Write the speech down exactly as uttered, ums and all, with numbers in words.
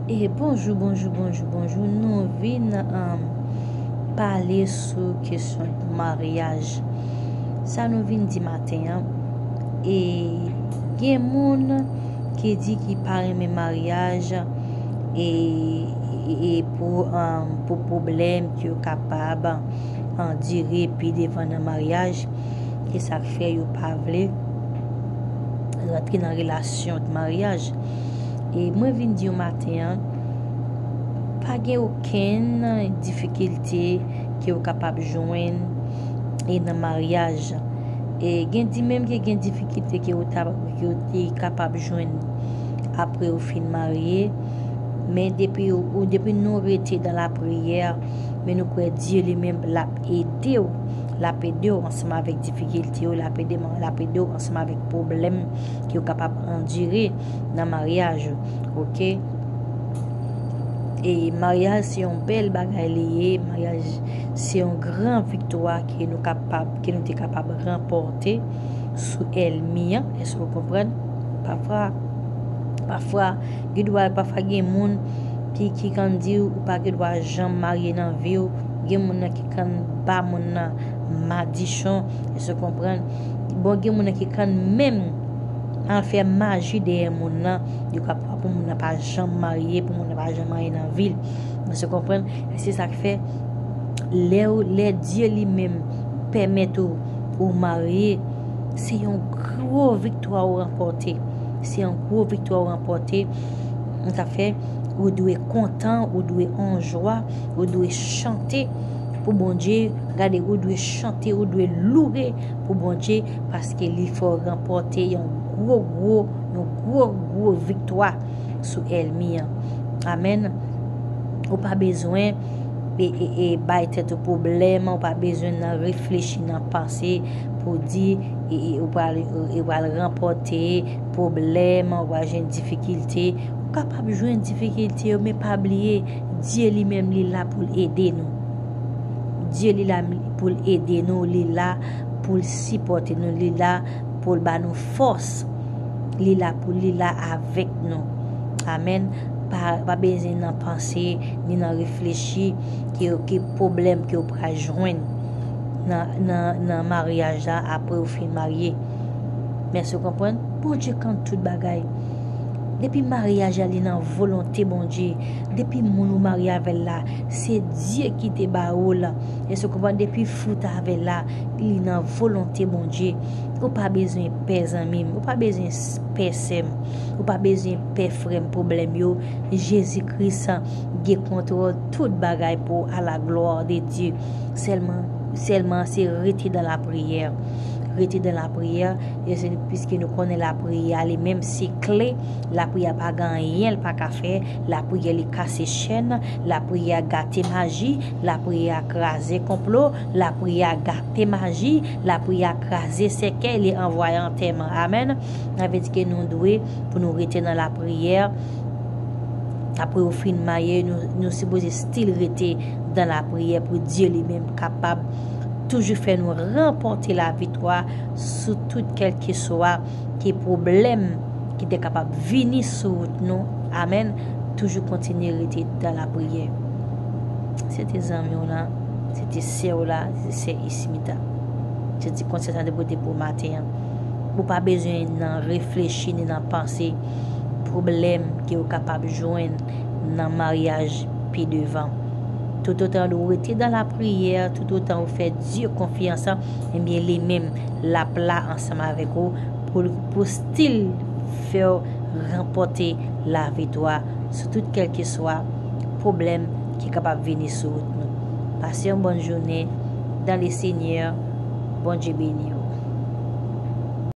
E bonjou, bonjou, bonjou, bonjou. Nou vin, um, pale sou kesyon maryaj. Sa nou vin di maten an, e gen moun ki di ki pa renmen maryaj, e, e, e pou, um, pou pwoblèm ki yo kapab, um, dire pi devan nan maryaj, e sa k fè yo pa vle rantre nan relasyon de maryaj. E mwen vin di w maten an, pa gen okenn difikilte ke w kapab jwenn e nan maryaj. E gen di menm ke gen difikilte ke w ta, ke w te kapab jwenn apre w fin marye. Men depi ou, depi nou rete dan lapriyè, men nou kwè Dye li menm l ap ede w. L ap ede w ansanm avèk difikilte yo, l ap ede, l ap ede w ansanm avèk pwoblèm ke w kapab andire nan maryaj ou. Oke? E maryaj se yon bèl bagay li ye. Maryaj se yon gran viktwa ke nou kapab, ke nou te kapab ranpòte sou ènmi an. Èske w konprann? Pafwa, pafwa, gen dwa, pafwa gen moun ki, ki konn di w pa gen dwa janm marye nan vi w. Gen moun nan ki konn ba moun nan madichon. Èske w konprann? Bon, gen moun nan ki konn menm al fè maji dèyè moun nan. Yo ka pran pou moun nan pa janm marye, pou moun nan pa janm marye nan vi l. Èske w konprann? E se sa k fè, lè w, lè Dye li menm pèmèt ou, ou marye, se yon gwo viktwa ou ranpòte. Se yon gwo viktwa ou ranpòte. Sa fè, ou dwe kontan, ou dwe an jwa, ou dwe chante pou Bondye. Gade, ou dwe chante, ou dwe louwe pou Bondye, paske li fè w ranpòte yon gwo, gwo, yon gwo, gwo viktwa sou ènmi an. Amèn. Ou pa bezwen e, e, e bay tèt ou pwoblèm, ou pa bezwen nan reflechi, nan panse pou di, e, e, ou pral, ou pral ranpòte pwoblèm, ou pral jwenn difikilte. Ou kapab jwenn difikilte yo, men pa bliye, Dye li menm li la pou l ede nou. Dye li la pou l ede nou, li la pou l sipòte nou, li la pou l ba nou fòs. Li la pou, li la avèk nou. Amèn. Pa, pa bezwen nan panse, ni nan reflechi, ki, ki pwoblèm ke w pral jwenn nan, nan, nan maryaj la apre w fin marye. Men èske w konprann? Bondye konn tout bagay. Depi maryaj la, li nan volonte Bondye. Depi moun ou marye avè l la, se Dye ki te ba ou l. Èske w konprann? Depi fi w t avè l la, li nan volonte Bondye. Ou pa bezwen pè, zanmi m. Ou pa bezwen s-, pè, sè m. Ou pa bezwen pè, frè m, pwoblèm yo. Jezi Kris gen kontwòl tout bagay pou w, à la gloire de Dieu. Sèlman, sèlman se rete dan lapriyè. Rete dan lapriyè, e se, piske nou konnen lapriyè a li menm se kle. Lapriyè pa gen anyen l pa ka fè. Lapriyè li kase chèn. Lapriyè gate maji. Lapriyè kraze konplo. Lapriyè gate maji. Lapriyè kraze sèkèy. Li anvwaye antèman. Amèn. Sa vle di ke nou dwe pou nou rete nan lapriyè. Apre ou fin marye, nou, nou sipoze still rete dan lapriyè pou Dye li menm kapab toujou fè nou ranpòte laviktwa sou tout kèlkeswa ki pwoblèm ki te kapab vini sou wout nou. Amèn. Toujou kontinye rete dan lapriyè. Se te zanmi w la, se te sè w la, se sè Ismita. Se ti konsèy sa te pote pou maten an. Ou pa bezwen nan reflechi ni nan panse pwoblèm ke w kapab jwenn nan maryaj pi devan. Toutotan ou rete dan lapriyè, toutotan ou fè Dye konfyans, ebyen, li menm, l ap la ansanm avèk ou pou, pou still fè w ranpòte laviktwa sou tout kèlkeswa pwoblèm ki kapab vini sou wout nou. Pase yon bòn jounen dans le Seigneur. Bondye beni w.